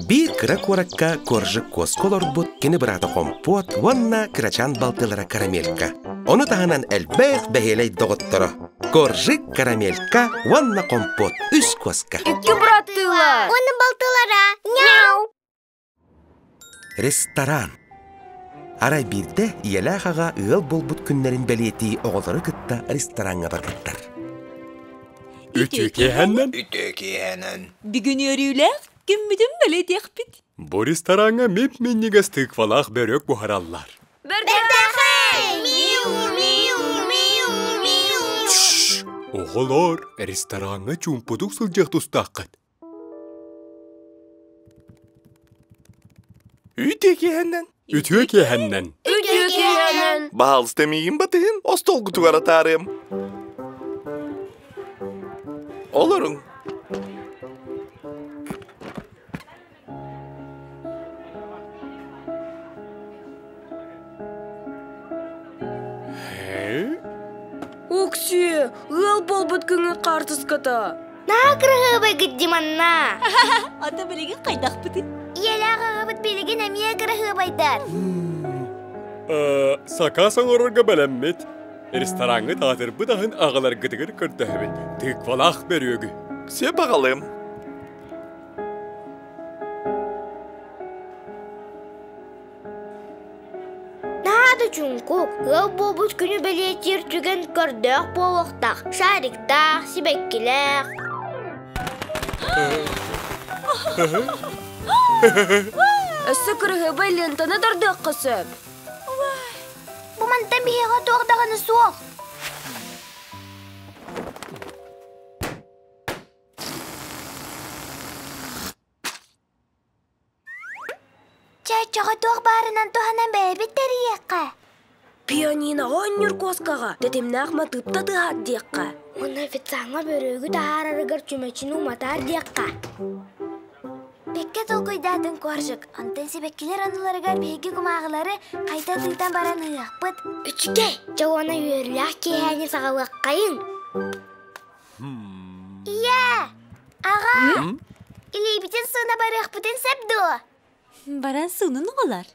Биир кыра куоракка Коржик куоска олорбут кини быраата Хомпуот уонна кырачаан балтылара Карамелька. Ону таһынан элбэх бэһиэлэй доҕотторо Коржик, Карамелька уонна Хомпуот үс куоска. Икки быраттыылар. Уонна балтылара. Няу! Ресторан. Арай биирдэ ийэлээх аҕа ыал буолбут күннэрин бэлиэтии оҕолору кытта рестораҥҥа барбыттар. Үтүө киэһэнэн. Үтүө киэһэнэн. Бүгүн үөрүүлээх күммүтүн бэлиэтиэхпит. Бу рестораҥҥа мип-минньигэс тыквалаах бөрөк буһараллар. Бэртээхэй! Миу, миу, миу, миу. Оҕолор, рестораҥҥа чуумпутук сылдьыах тустааххыт. Үтүө киэһэнэн. Үтүө киэһэнэн. Үтүө киэһэнэн. Баһаалыста миигин батыһын, остуолгутугар атаарыам. Олоруҥ. Уксүө, ыал буолбут күҥҥүт хаартыската. Наһаа кыраһыабайгыт диманна. Ата билигин хайдахпытый? Ийэлээх аҕабыт билигин эмиэ кыраһыабайдар. Сакаас оҥорорго бэлэммит. Рестораҥҥыт аатырбыт аһын аҕаларгытыгар көрдөһөбүт. Тыквалаах бөрүөгү. Сөп аҕалыам. Наһаа да чуҥкук, ыал буолбут күнү бэлиэтиир түгэн көрдөөх буолуохтаах, шариктаах, сибэккилээх. Өссө кырыһыабай лентаны тардыахха сөп. Бу мантан биһиэхэ туох даҕаны суох. Чаччаҕа туох баарынан туһанан бэйэбит тэрийиэххэ. Пианиноҕа оонньуур куоскаҕа тэтимнээх матыыпта тыаһаат диэххэ. Уонна официаҥҥа бөрүөгү таһаарарыгар чүмэчини уматаар диэххэ. Бэккэ толкуйдаатын Коржик. Онтон сибэккилэр оннуларыгар биһиги кумааҕылары хайта тыытан баран ыһыахпыт. Үчүгэй! Дьэ уонна үөрүүлээх киэһээни саҕалыаххайыҥ. Ийээ! Аҕа! Илиибитин сууна барыахпытын сөп дуо? Баран суунун оҕолор.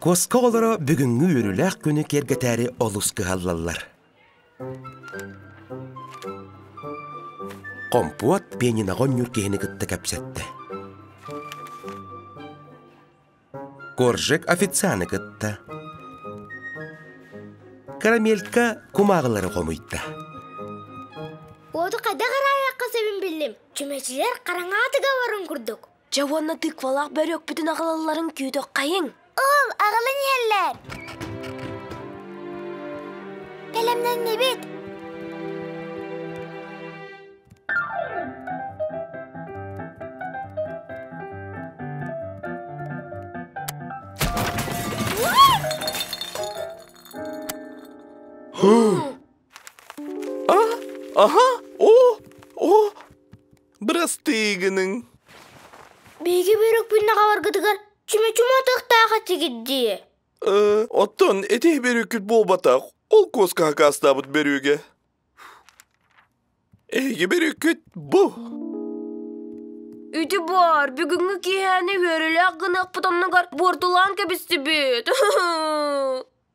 Куоска оҕолоро бүгүҥҥү үөрүүлээх күнү киэргэтээри олус кыһаллаллар. Хомпуот пианиноҕа оонньуур киһини кытта кэпсэттэ. Коржик официаны кытта. Карамелька кумааҕылары хомуйда. Уоту хайдах араайахха сөбүн биллим. Чүмэчилэр хараҥаатыга баран курдук. Дьэ уонна тыквалаах бөрүөкпүтүн аҕалалларын күүтүөххэйиҥ. Ол, аҕалан иһэллэр. Бэлэмнэннибит. А, аха, о, о, бырастыы гыныҥ. Биһиги бөрөкпүн наҕаларгытыгар чүмэчүм атыахтаах этигит дии. Оттон ити бөрүккүт буолбатах, ол куоска хакаастаабыт бөрүөгэ. Эһиги бөрүккүт бу. Үтү баар, бүгүҥҥү киэһээни үөрүүлээх гыныахпыт оннугар буортулаан кэбистибит.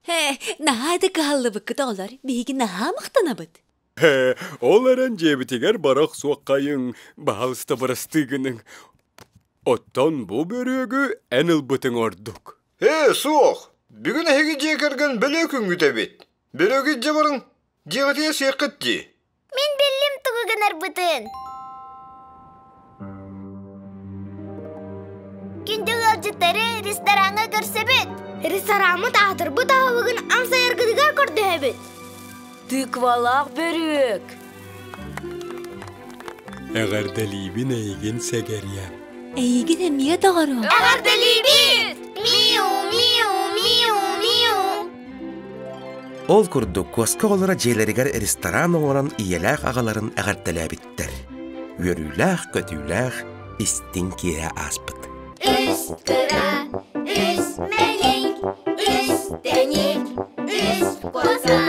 Ээ, наһаа да кыһаллыбыккыт оҕолор, биһиги наһаа махтанабыт. Ол эрэн дьиэбитигэр бара охсуоххайыҥ, баһаалыста бырастыы гыныҥ. Оттон бу бөрүөгү эн ылбытыҥ ордук. Ээ, суох. Бүгүн эһиги дьиэ кэргэн бэлиэ күҥҥүт эбит. Бөрүөгү илдьэ барыҥ, дьиэҕитигэр сиэххит дии. Мин биллим тугу гынарбытын. Күндү ыалдьыттары рестораҥҥа көрсөбүт. Рестораммыт аатырбыт аһылыгын амсайаргытыгар көрдөһөбүт. Тыквалаах бөрүөк. Эҕэрдэлиибин эйигин сэгэриэм. Эйигин эмиэ доҕорум. Эҕэрдэлиибит! Миу, миу, миу, миу. Ол курдук куоска оҕолоро дьиэлэригэр ресторан оҥорон ийэлээх аҕаларын эҕэрдэлээбиттэр. Үөрүүлээх-көтүүлээх истиҥ киэһэ ааспыт. Үс кыра, үс мэлик, үс тэник, үс куоска.